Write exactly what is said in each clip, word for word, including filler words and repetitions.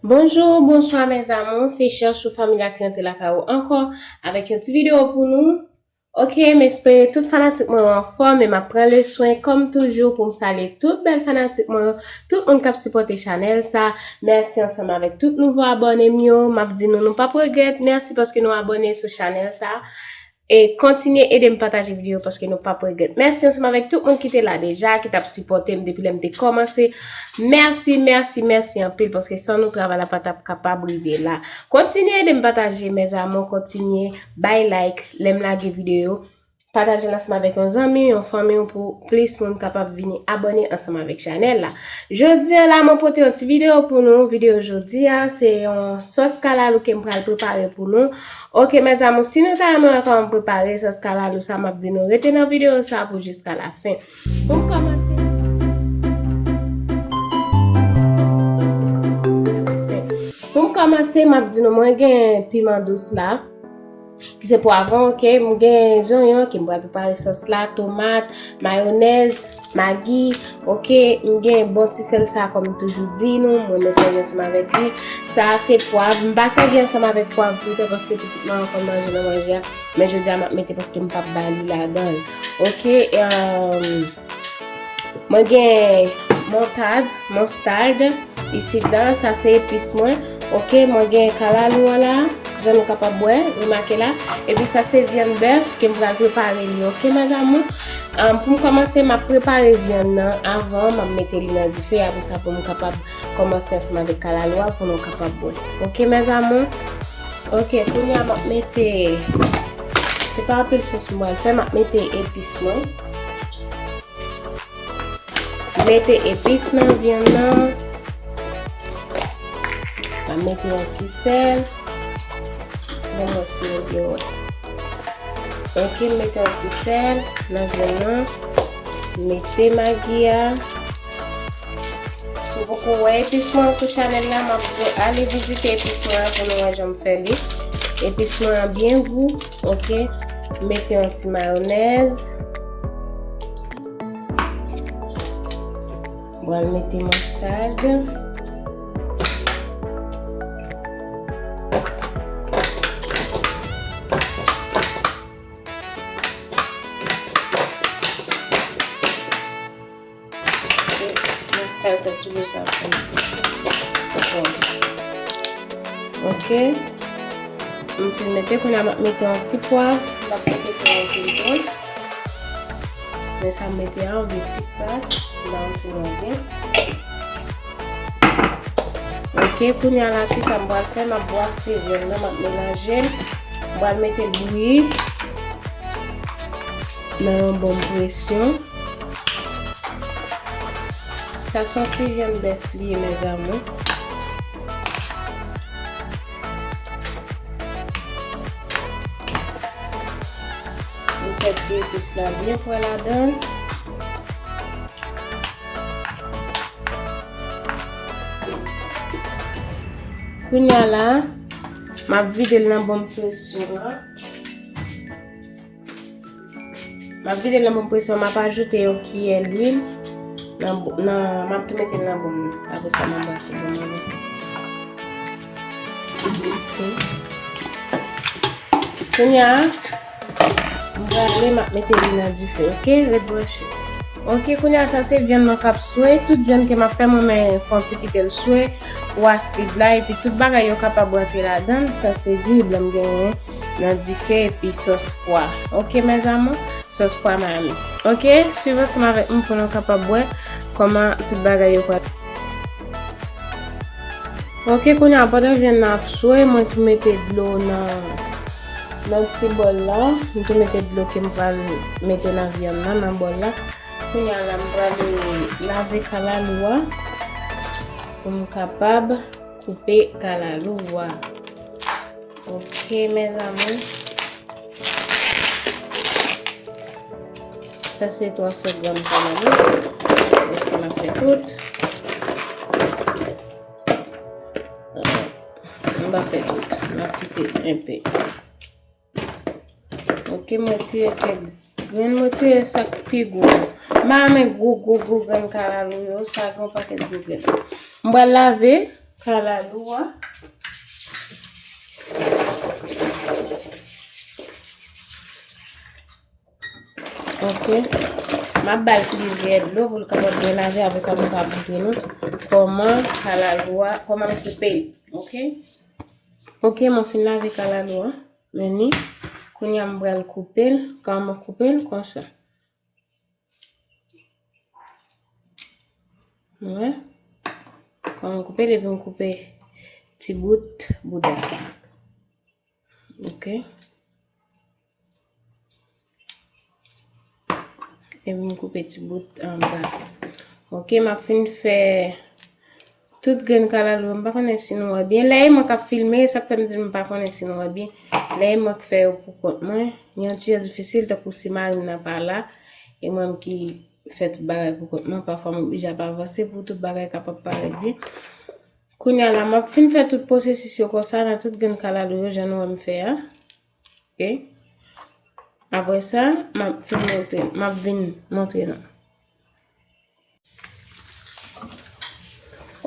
Bonjou, bonswa mes amours, se Chèchou Family ki rantre lakay ou ankò avèk yon ti videyo pou nou. Ok, m espere tout fanatik mwen yo anfòm e m ap pran le swen kòm toujou pou m salye tout bèl fanatik mwen yo, tout moun k ap sipòte chanèl sa. Mèsi ansanm avèk tout nouvo abòne m yo, m ap di nou nou p ap regrèt. Mèsi paske nou abòne sou chanèl sa. E kontinye ede m pataje videyo paske nou p ap regrèt. Mèsi ansanm avèk tout moun ki te la deja, ki t ap sipòte m depi lè m te kòmanse. Mèsi, mèsi, mèsi anpil paske san nou travay la pa t ap kapab rive la. Kontinye ede m pataje mes amours, kontinye bay like lè m lage videyo. Pataje l ansanm avèk yon zanmi, yon fanmi w pou plis moun kapab vini abòne ansanm avèk chanèl la. Jodi a la, mwen pote yon ti videyo pou nou. Videyo jodi a, se yon sòs kalalou ke m pral prepare pou nou. Ok, mes amours, si nou ta renmen wè kòman m prepare sòs kalalou sa, m ap di nou rete nan videyo sa pou jiska la fen. Pou m kòmanse, pou m kòmanse, m ap di nou, mwen gen piman dous la, ki se pwavwon, ok, m gen zonyon, ki m pral prepare sòs la, tomat, mayonèz, magi, ok, m gen bon ti sèl sa, kòm m toujou di nou, mwen renmen sèvi ansanm avèk li. Sa a se pwav, m pa sèvi ansanm avèk pwav toutan, paske pitit mwen ankò manje nan manje a, men jodi a m ap mete paske m p ap ba li ladan l. Ok, um, mwen gen montad, mostad, isit la, sa se epis mwen. Ok, mwen gen kalalou an la, jan nou kapab wè, remake la. Epi sa se vyann bèf ke m pral prepare li, ok, mes amours? An, pou m kòmanse, m ap prepare vyann nan avan, m ap mete li nan dife, apre sa pou m kapab kòmanse ansanm avèk kalalou a pou nou kapab wè. Ok, mes amours? Ok, kounye a m ap mete, se pa anpil sòs m pral fè, m ap mete epis mwen. Mete epis nan vyann nan. M ap mete yon ti sèl. Bon, mwen si nou byen wè. Ok, m mete yon ti sèl nan vyann nan. Mete magi a. Si w poko wè epis mwen sou chanèl la, m ap di w ale vizite epis mwen an pou nou wè jan m fè li. Epis mwen an byen gou, ok. Mete yon ti mayonèz. Mwen al mete mistad. Mwen fè l fè ti bouch la pou m. Ok. M fin mete, kounye a m ap mete yon ti pwav. M p ap mete twò anpil tou. Men sa m mete a, yon ti kras. M ba yon ti manje. Ok, kounye a la, kisa m pral fè? M ap bwase vyann nan, m ap melanje l. M pral mete l bouyi nan yon bon presyon. Sa se yon ti vyann bèf li ye, mes amours. M fè ti epis la byen fre ladan l. Kounye a la, m ap vide l nan bon presyon an. M ap vide l nan bon presyon, m ap ajoute yon kiyè lwil nan bo-, nan, m ap tou mete l nan bòl nan. Apre sa, m ap brase bòl nan. Ok. Kounye a, m prale, m ap mete li nan dife, ok? Ret branche. Ok, kounye a, sa se vyann nan k ap swe. Tout vyann ke m ap fè, mwen renmen fè yon ti kite l swe pou asid la, epi tout bagay yo kapab rantre ladan l. Sa se diri blan m genyen nan dife, epi sòs pwa. Ok, mes amours? Sòs pwa Miami. Ok, swiv ansanm avèk mwen pou nou kapab wè kòman tout bagay yo pral. Ok, kounye a, pandan vyann nan ap swe, mwen tou mete dlo nan, nan ti bòl la. Mwen tou mete dlo ke m pral mete nan vyann nan, nan bòl la. Kounye a la, m pral lave kalalou a pou m kapab koupe kalalou a. Ok, mes amours. Sa se twa san gram kalalou. Èske m ap fè tout? M pa fè tout. M ap kite enpe. Ok, m retire kèk grenn. M retire sa k pi gwo. M pa renmen gwo, gwo, gwo grenn kalalou yo. Sa gen yon pakèt gwo grenn. M pral lave. Kalalou a. Ok. M ap ba l plizyè dlo pou l kapab byen lave, apre sa m ka montre nou kòman kalalou a, kòman m koupe l. Ok. Ok, mwen fin lave kalalou a. Men ni, kounye a m pral koupe l, kòman m koupe l konsa. Wè. Kòman m koupe l, epi m koupe ti bout bouda. Ok. Epi m koupe ti bout anba. Ok, m ap fin fè tout grenn kalalou. M pa konnen si nou wè byen. Lè e mwen k ap filme, sa k fè m di m pa konnen si nou wè byen. Lè e mwen k fè yo pou kont mwen, li yon ti jan difisil, tankou si mari m nan pa la, e mwen m ki fè tout bagay pou kont mwen, pafwa m oblije ap avanse pou tout bagay kapab parèt byen. Kounye a la, m ap fin fè tout pwosesis yo konsa nan tout grenn kalalou yo, jan nou wè m fè a. Ok. Apre sa, m ap fin montre, m ap vin montre nou.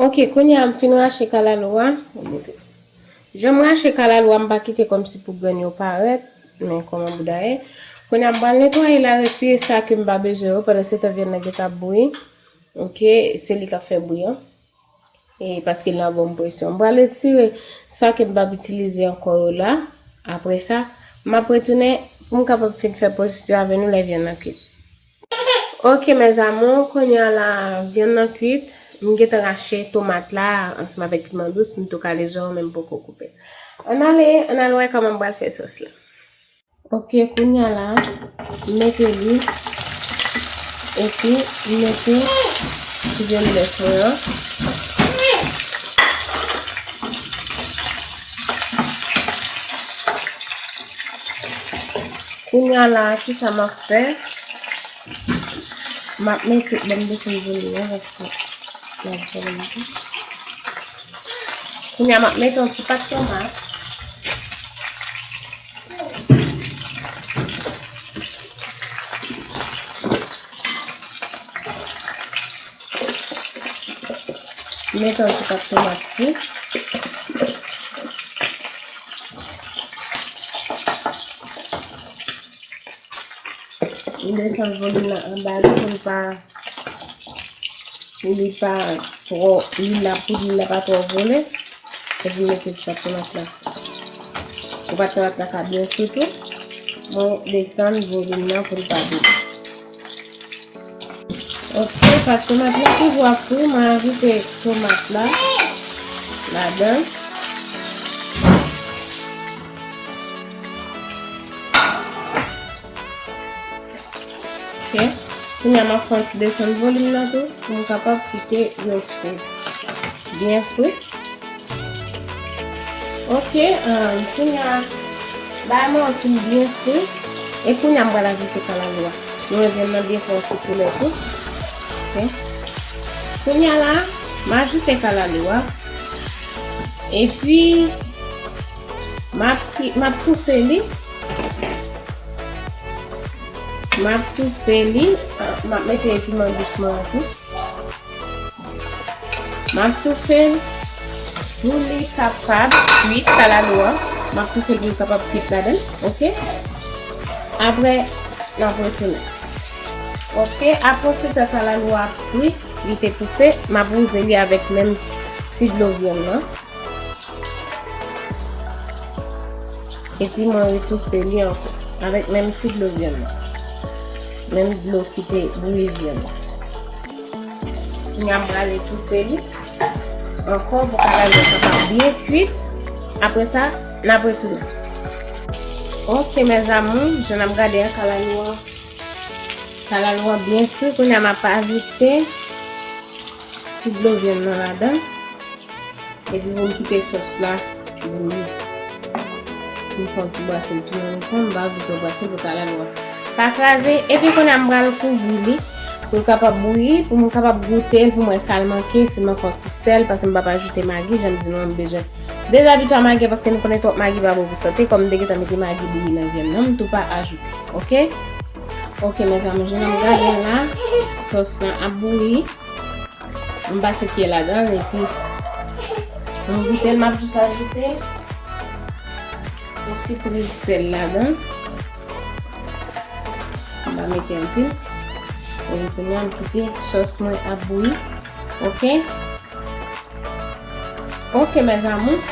Ok, kounye a m fin rache kalalou a. Jan m rache kalalou a, m pa kite kòmsi pou grenn yo parèt, men kòman bouda ye. Kounye a m pral netwaye la, retire sa ke m pa bezwen yo, pandan se tan vyann nan gentan ap bouyi. Ok, se li k ap fè bri an. E paske l nan bon presyon. M pral retire sa ke m p ap itilize ankò yo la. Apre sa, m ap retounen pou m kapab fin fè pwosedi a avè nou lè vyann nan kwit. Ok, mes amours, kounye a la, vyann nan kwit. M gentan rache tomat la ansanm avèk piman dous, m tou kale zò, men m poko koupe. Ann ale, ann al wè kòman m pral fè sòs la. Ok, kounye a la, m mete li, epi m mete ti vyann bèf mwen an. Kounye a la, kisa m ap fè? M ap mete, ban m desann volim nan, paske l ap fè lè mete. Kounye a, m ap mete yon ti pat tomat. Mete yon ti pat tomat fri. M desann volim nan anba li pou l pa, pou li pa twò, lwil la, pou lwil la pa twò vole. Epi mete ti pat tomat la. Pou pat tomat la ka byen fri tou. Mwen desann volim nan pou l pa vole. Ok, pat tomat la toujou ap fri, mwen ajoute tomat la ladan. Ok. Kounye a, m ap fè yon ti desann volim nan tou pou m kapab kite yo fri. Byen fri. Ok, um, kounye a, bagay mwen an fin byen fri. E kounye a, m pral ajoute kalalou a. Nou wè vyann nan byen fè yon ti koulè tou. Ok. Kounye a la, m ajoute kalalou a. Epi, m ap, m ap toufe li. M ap toufe li. M ap mete piman dous mwen an tou. M ap toufe l pou li kapab kwit kalalou an. M ap toufe l pou li kapab kwit ladan l. Ok. Apre, n ap retounen. Ok, apre se tan kalalou a fri, li te toufe, m ap wouze li avèk menm ti dlo vyann nan. Epi mwen retoufe li ankò avèk menm ti dlo vyann nan. Menm dlo ki te bouyi vyann nan. Kounye a m pral retoufe li ankò pou kalalou an kapab byen kwit. Apre sa, n ap retounen. Ok, mes amours, jan n ap gade a, kalalou an, kalalou an byen fri. Kounye a m ap ajoute ti dlo vyann nan ladan. Epi pou m kite sòs la bouyi. M fè yon ti brase l tou an menm tan, m pa vle twò brase l pou kalalou a pa kraze. Epi kounye a m pral kouvri li pou l kapab bouyi, pou m kapab goute l, pou m wè sa l manke, si l manke yon ti sèl, paske m p ap ajoute magi, jan m di nou an, m bezwen dezabitye a magi, paske nou konnen twòp magi pa bon pou sante, kòm m te gentan mete magi bouyi nan vyann nan, m tou pa ajoute. Ok? Ok, mes amours, jan n ap gade la, sòs lan ap bouyi. M pase pye ladan l epi, Nou goute l, m ap jis ajoute yon ti priz sèl ladan. M pa mete anpil. Epi kounye a, m kite sòs mwen ap bouyi. Oke. Oke, mes amours.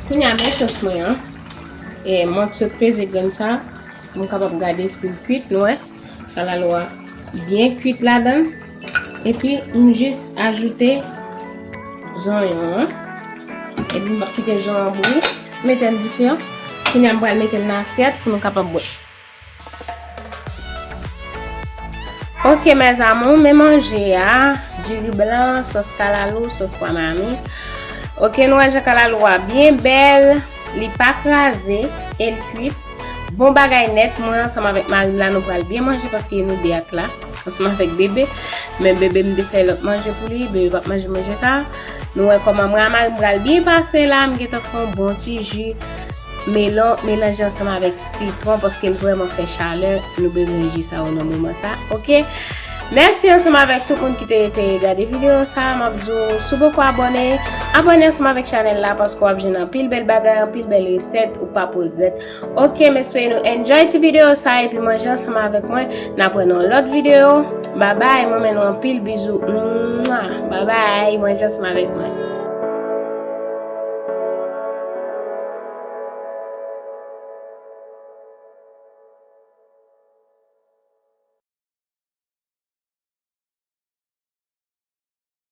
Kounye a, men sòs mwen an. E, mwen sot peze grenn sa pou m kapab gade si l kwit, nou wè. Kalalou a byen kwit ladan. Epi, m jis ajoute zonyon an. Epi, m ap kite zonyon an bouyi. Mete l dife an. Kounye a, m pral mete l nan asyèt pou nou kapab bwè. Oke, mes amours, men manje a, diri blan, sòs kalalou, sòs pwa mami. Oke, nou wè jan kalalou a byen bèl, li pa kraze, e l kwit. Bon bagay nèt, mwen ansanm avèk mari m la, nou pral byen manje paske nou de ak la, ansanm avèk bebe. Men bebe m te fè lòt manje pou li, bebe p ap manje manje sa. Nou wè kòman mwen ak mari m pral byen pase la, m gentan fè yon bon ti ji melon melanje ansanm avèk sitwon paske l vrèman fè chalè. Nou bezwen ji sa yo nan moman sa, oke? Mèsi ansanm avèk tout moun ki te rete gade videyo sa. M ap di w, si w poko abòne, abòne ansanm avèk chanèl la paske w ap jwenn anpil bèl bagay, anpil bèl resèt, ou p ap regrèt. Oke, m espere nou enjoy ti videyo sa epi manje ansanm avèk mwen. N ap wè nan lòt videyo. Babay, mwen men nou anpil bizou. Mwa. Babay, manje ansanm avèk mwen.